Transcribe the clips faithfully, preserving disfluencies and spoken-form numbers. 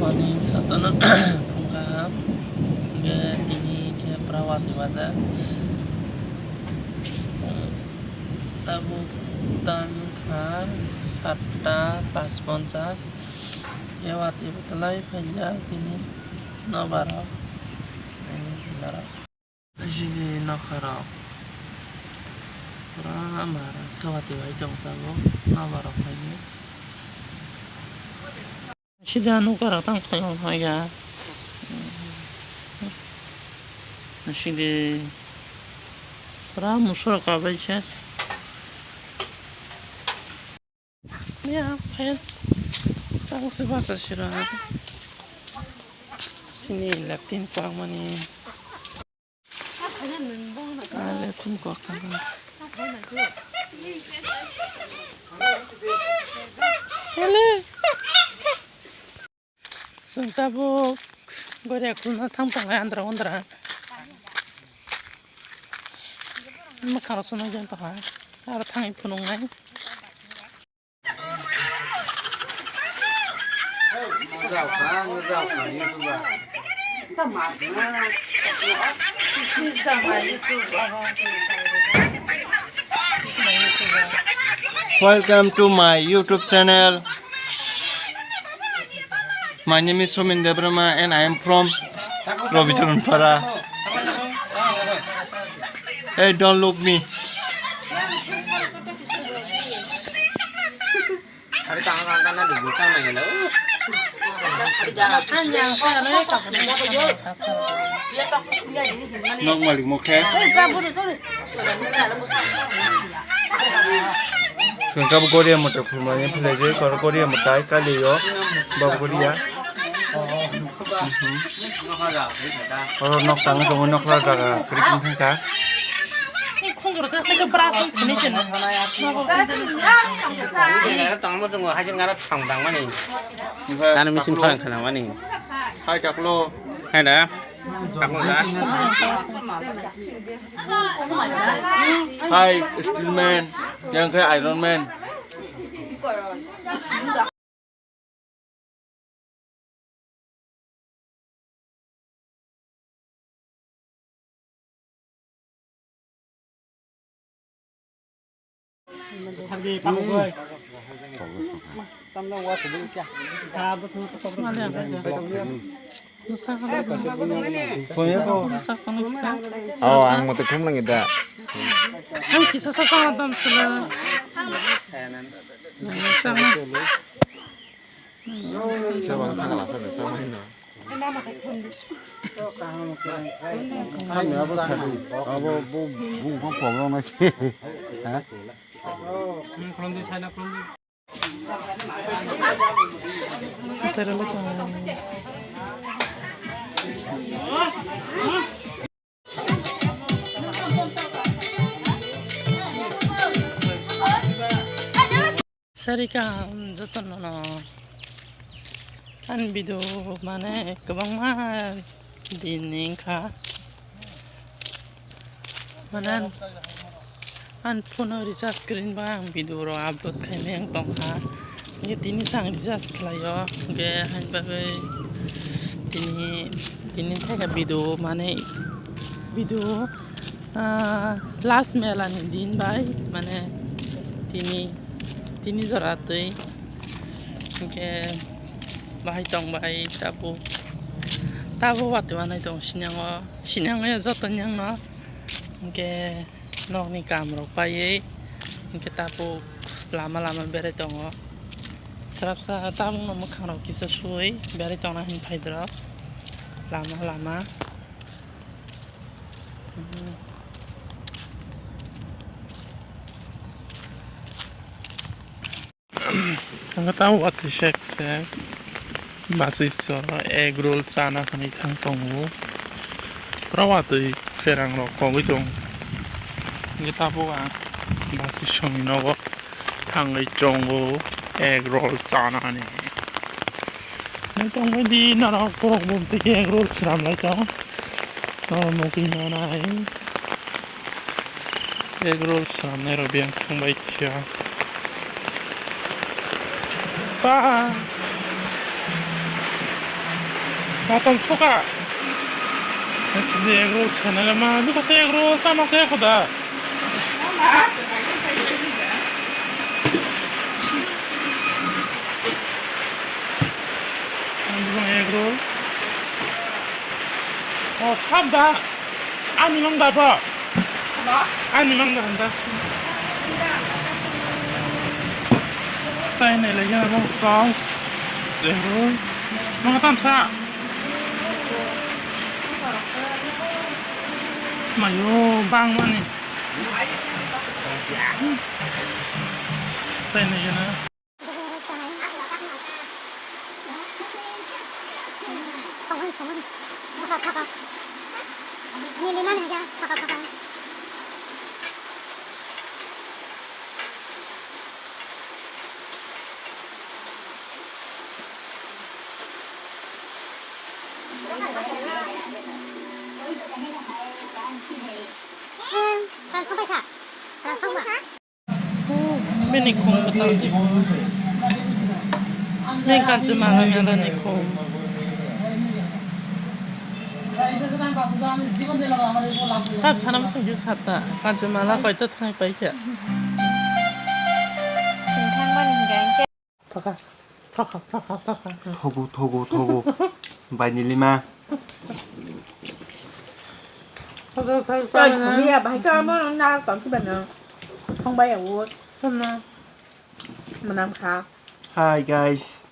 Ani jotono phung kaham, hwnkhe tini khe pura watwi bajak. Tabuk time kha satta pachponchas. Khe watwi bwtwlai phaijak tini nobarok. Norok. Sidi nokharok pura mar khe watwi bai tong tabuk nobarok phaini. Sida nokharok tang phai maya. Sidi pura musuk kabai ses. Ya, phai. Tang se basa sira. Sini leptin kwang mani. Ah, leptin kwang mani. Hello. Chwng tabuk goriya khulna thang tongo andra undra. Mwkhang rok swnamjak tongkha. Aro thangwi phunuknai. Welcome to my YouTube channel. My name is Somin Debbarma and I am from Robicharanpara. Hey, don't look me. Nok malik mokhe. Kengkab goriya moto khulmani philai je, kor goriya motai kali yo, bab goriya. Oro nok tangwi tongo, nok la jaga kriking thangkha. Tangmo tongo, hajing ngarok thang tangmani. Ani machine pharang khanamani. Hai kaklo. Hai da. Kaklo da. Hai, Steel Man. Yang khe Iron Man. Oh, ang mote khum langi da. Ang kisa sa sama dam sila. Sama. Siya bang thang la sa na sa mai no. Kami abo thadi, abo bu bu ko problem na si. Ha? Sarika, um, jotono no. Ani video mane kwbangma din ni wngkha. Mane an, an phone o recharge kwrwi ba ang video rok upload khaimai ang tongkha. Hwnkhe tini chwng recharge khlaio. Hwnkhe hain bagwi tini, tini thaika video mane video, ah, last mela ni din bai mane tini, tini jora twi. Hwnkhe bahai tong bai tabuk, tabuk watwi manai tong sinyango, sinyango joto nyangno. Hwnkhe nokni kam rok paiwi hwnkhe tabuk lama lama berai tongo. Swrapsa tabukno mwkhang rok kisa suwi berai tongna hinwi phaidrok lama lama. Ang tamo watwi sek sek basi so egg roll chana hinwi thang tongo. Pura watwi pherang rok kogwi tongo. Hwnkhe tabuk ang basi songni nogo thangwi tongo egg roll chanani. Nai tongbai di norok borok bo tei egg roll swnam lai tong. Norok nugwi manai. Egg roll swnamnai rok biyang thangbai kha. Ba. Motom suka. Sidi egg roll sanai ma, duka se egg roll tama se khoda. Ang egg roll. Oh, sabda. Ani mang da ba. Ani mang da handa. Sai ne le ya bong sauce. Egg roll. Mang tam sa. Mayo bang mani. Sai ne ya na. Bini khum kwtal di. Neng kanchwlwi mala mela ni khum. Tab sana bwswng khe sata kanchwlwi mala koito thang pai khe. Sing thang mani hwnkhe. Thaka, thaka, thaka, thaka. Thogo, thogo, thogo. Bai ni lima. Thaka, thaka, thaka. Thumi ya, bahai ka amo nang nang tong ki bana. Thong bai ya wo. Sana. Manam kha. Hi guys.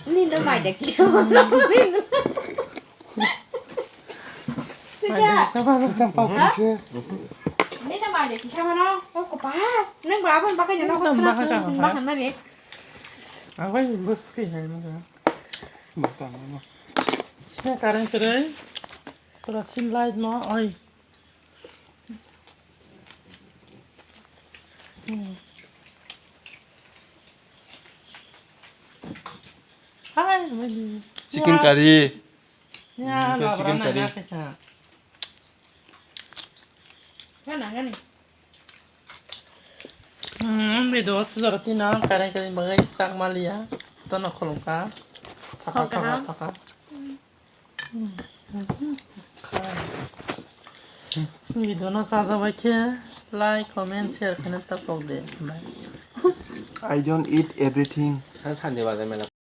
Ni no mai de kisa mano. Kisa. Ni no mai de kisa mano. Ko pa. Nang ba ban ba ka nyana ko thana ko ba han mani. Abai bus ki hai ma. Ba ta ma. Sini karen kere. Pura sin light mo oi. Hai, mani. Chicken curry. Ya, chicken curry. Mana gani? Hmm, video sujara tina karen karen bagai sak malia. Tono kolongka. Taka, taka, taka. Video no sajak bai khe like, comment, share khaina ta pok de. Bye. I don't eat everything. Sandi bazar mela.